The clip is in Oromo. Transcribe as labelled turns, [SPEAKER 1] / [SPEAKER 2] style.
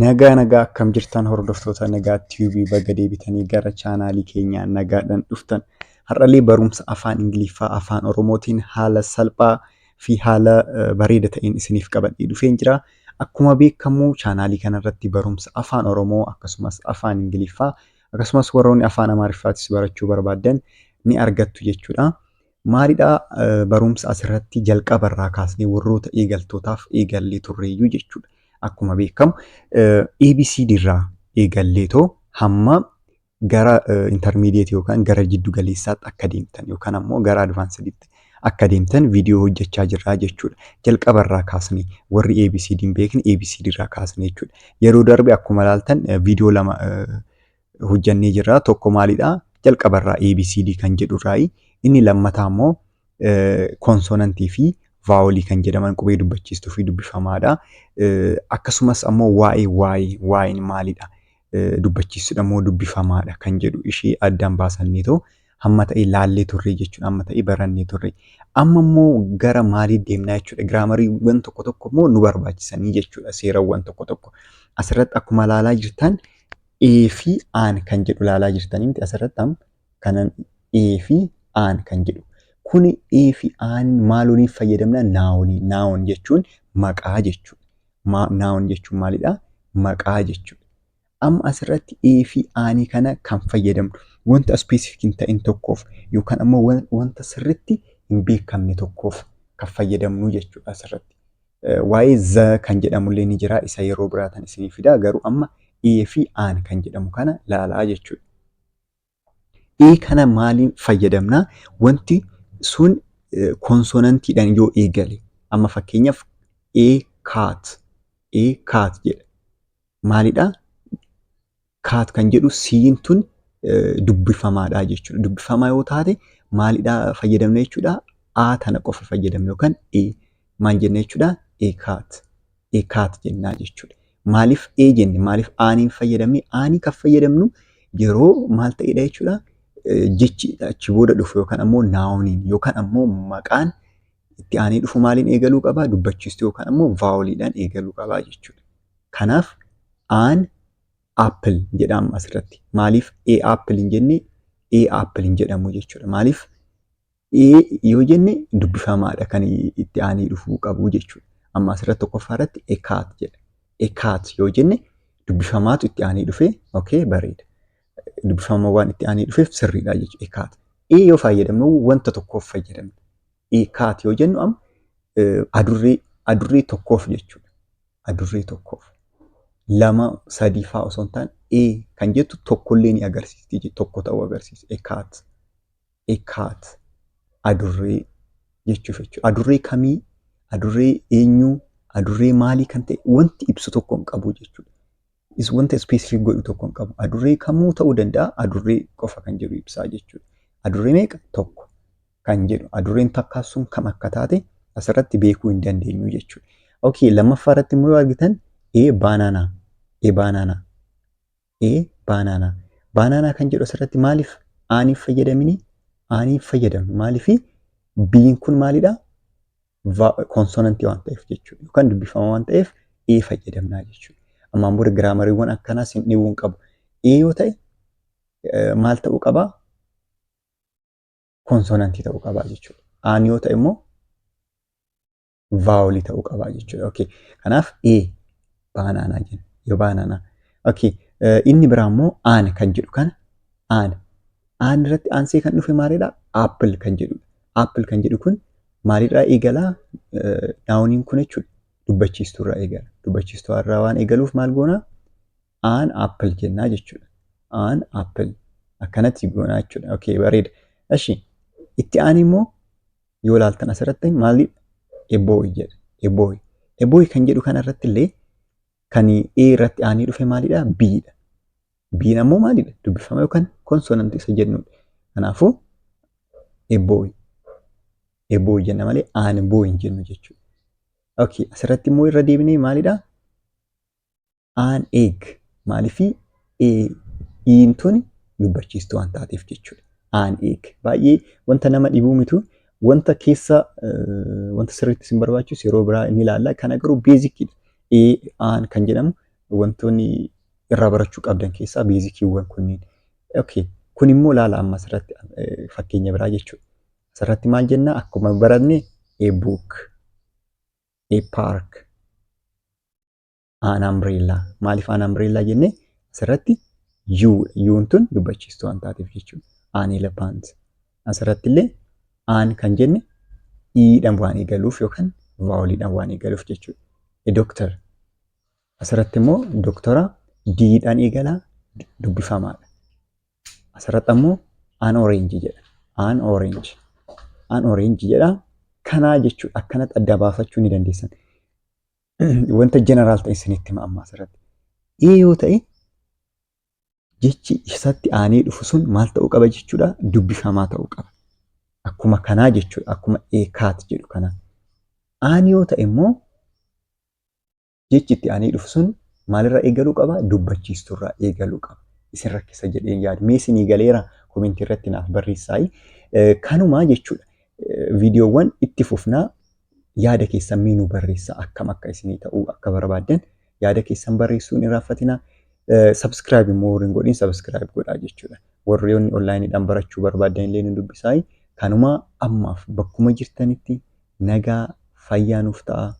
[SPEAKER 1] Nagaa nagaa, akkam jirtan hordoftoota Nagaa Tube? Baga deebitanii gara chaanaalii keenyaa nagaadhaan dhuftan. Har'allee barumsa afaan Ingiliffaa afaan Oromootiin haala salphaa fi haala bareeda ta'een isiniif qabadhee dhufeen jira. Akkuma beekamu chaanaalii kanarratti barumsa afaan Oromoo akkasumas afaan Ingiliffaa akkasumas warroonni afaan Amaariffaatis barachuu barbaaddan ni argattu jechuudha. Maalidha, barumsa asirratti jalqabarraa kaasnee warroota eegaltootaaf eegallee turreeyyuu jechuudha. Akkuma beekamu ABCD irraa eegalleetoo hamma gara intermediate yookaan gara jiddu galeessaatti akka deemtan yookaan ammoo gara advanceditti akka deemtan viidiyoo hojjechaa jirraa jechuudha. Jalqabarraa kaasnee warri ABCD hin beekne ABCD irraa kaasnee jechuudha. Yeroo darbe akkuma ilaaltan viidiyoo lama hojjannee jirra. Tokko maalidha? Jalqabarraa ABCD kan jedhurraayi. Inni lammataa immoo consonantii fi vowelii kan jedhaman, qubee dubbachiistuu fi dubbifamaadha. Akkasumas ammoo waa'ee waa'een maalidha? Dubbachiistuudha moo dubbifamaadha kan jedhu ishee addaan baasannee hamma ta'e laallee turre jechuudha. Hamma ta'e barannee turre. Amma immoo gara maalii deemnaa jechuudha? Grammariiwwan tokko tokko immoo nu barbaachisanii jechuudha. Seerawwan tokko tokko. Asirratti akkuma ilaalaa jirtan A fi An kan jedhu ilaalaa jirtanii miti? Asirratti amma kanan A fi An kan jedhu. Kuni A fi An maal waliin fayyadamna? Nounii. Noun jechuun maqaa jechuudha. Noun jechuun maalidha? Maqaa jechuudha. Amma asirratti A fi Anii kana kan fayyadamnu wanta specific hin ta'in tokkoof yookaan ammoo wanta sirritti hin beekamne tokkoof kan fayyadamnu jechuudha asirratti. Waa'ee the kan jedhamullee ni jira, isa yeroo biraatan isinii fida, garuu amma A fi An kan jedhamu kana laalaa jechuudha. A kana maaliin fayyadamna? Wanti sun consonantiidhaan yoo eegale, amma fakkeenyaaf a cat, a cat jedha. Maalidha? Cat kan jedhu C'n tun dubbifamaadha jechuudha. Dubbifamaa yoo taate maalidha fayyadamna jechuudha? A tana qofa fayyadamna yookaan A maal jenna jechuudha? A cat. A cat jennaa jechuudha. Maaliif A jenne? Maaliif aniin fayyadamne? Anii kan fayyadamnu yeroo maal ta'edha jechuudha? Jechi achi booda dhufu yookaan ammoo nouniin yookaan ammoo maqaan itti aanee dhufu maaliin eegaluu qaba? Dubbachiistuu yookaan ammoo voweliidhaan eegaluu qaba jechuudha. Kanaaf an apple jedhama asirratti. Maaliif a apple hin jenne? A apple hin jedhamu jechuudha. Maaliif? A yoo jenne dubbifamaadha kan itti aanee dhufuu qabu jechuudha. Amma asirratti tokkoffaa irratti a cat jedha. A cat yoo jenne dubbifamaatu itti aanee dhufe, okay, bareeda. Dubbifama waan itti aanee dhufeef sirriidha jechuudha. A cat. A yoo fayyadamnu wanta tokkoof fayyadamna. A cat yoo jennu amma adurree tokkoof jechuudha. Adurree tokkoof. Lama sadii fa'aa osoo hin taane A kan jettu tokkollee ni agarsiisti. Tokko ta'uu agarsiisa. A cat. A cat. Adurree jechuuf jechuudha. Adurree kamii? Adurree eenyuu? Adurree maalii kan ta'e wanti ibsu tokko hin qabu jechuudha. Is wanta specific godhu tokko hin qabu. Adurree kamuu ta'uu danda'a. Adurree qofa kan jedhu ibsaa jechuudha. Adurree meeqa? Tokko kan jedhu. Adurreen takkaa sun kam akka taate asirratti beekuu hin dandeenyu jechuudha. Okay, lammaffaa irratti immoo yoo argitan a banana, a banana, a banana. Banana kan jedhu asirratti maaliif aniif fayyadamini? Aniif fayyadamnu. Maaliif? B'n kun maalidha? Consonantii waan ta'eef jechuudha. Yookaan dubbifama waan ta'eef A fayyadamnaa jechuudha. Ammaan booda grammariiwwan akkanaas hin dhibuu hin qabu. A yoo ta'e maal ta'uu qabaa? Consonantii ta'uu qabaa jechuudha. An yoo ta'e immoo vowelii ta'uu qabaa jechuudha. Okay. Kanaaf A banana jenna. Yoo banana. Okay. Inni biraa immoo an kan jedhu kana an. An irratti aansee kan dhufe maalidha? Apple kan jedhudha. Apple kan jedhu kun maalirraa eegalaa? Nouniin kun jechuudha. Dubbachiistuu irraa eegala. Dubbachiistuu irraa waan eegaluuf maal goona? An apple jennaa jechuudha. An apple. Akkanatti goonaa jechuudha. Okay, bareeda. Eshi, itti aan immoo yoo ilaaltan asirratti maali? A boy jedha. A boy. A boy kan jedhu kana irratti illee kan A irratti aanee dhufe maalidha? B dha. B'n ammoo maalidha? Dubbifama yookaan consonantii isa jennudha. Kanaafuu a boy. A boy jenna malee an boy hin jennu jechuudha. Okay, asirratti immoo irra deebinee maalidha? An egg. Maaliifii? E'n tuni dubbachiistuu waan taateef jechuudha. An egg. Baay'ee wanta nama dhibuu mitu, wanta keessa wanta sirriitti isin barbaachisu yeroo biraa inni ilaalla. Kana garuu basicidha. A, an kan jedhamu Wantoonni irraa barachuu qabdan keessaa basiciiwwan kunniin. Okay. Kun immoo ilaala, amma asirratti fakkeenya biraa jechuudha. Asirratti maal jennaa? Akkuma baranne a book, a park, an umbrella. Maaliif an umbrella jennee? Asirratti u, u'n tun dubbachiistuu waan taateef jechuudha. An elephant. Asirratti illee an kan jenne iidhaan waan eegaluuf yookaan voweliidhaan waan eegaluuf jechuudha. A doctor. Asirratti immoo doktora diidhaan eegalaa, dubbifamaadha. Asirratti ammoo an orange jedha. An orange. An orange jedha. Kanaa jechuudha. Akkanatti adda baafachuu ni dandeessan. Wanta general ta'e isinitti hima amma asirratti. A yoo ta'e, jechi isatti aanee dhufu sun maal ta'uu qaba jechuudha? Dubbifamaa ta'uu qaba. Akkuma kanaa jechuudha. Akkuma a cat jedhu kanaa. An yoo ta'e immoo, jechi itti aanee dhufu sun maalirraa eegaluu qaba? Dubbachiisturraa eegaluu qaba. Isin rakkisa jedheen yaadu. Mee isinii galeera? Commentii irratti naaf barreessaayi. Kanumaa jechuudha. Viidiyoowwan itti fufnaa, yaada keessan mee nu barreessaa. Akkam akka isinii ta'uu akka barbaaddan yaada keessan barreessuu hin irraanfatinaa. Subscribe immoo warri hin godhin subscribe godhaa jechuudha. Warroonni onlineiidhaan barachuu barbaaddan illee nu dubbisaayi. Kanumaa ammaaf, bakkuma jirtanitti nagaa fayyaa nuuf ta'a.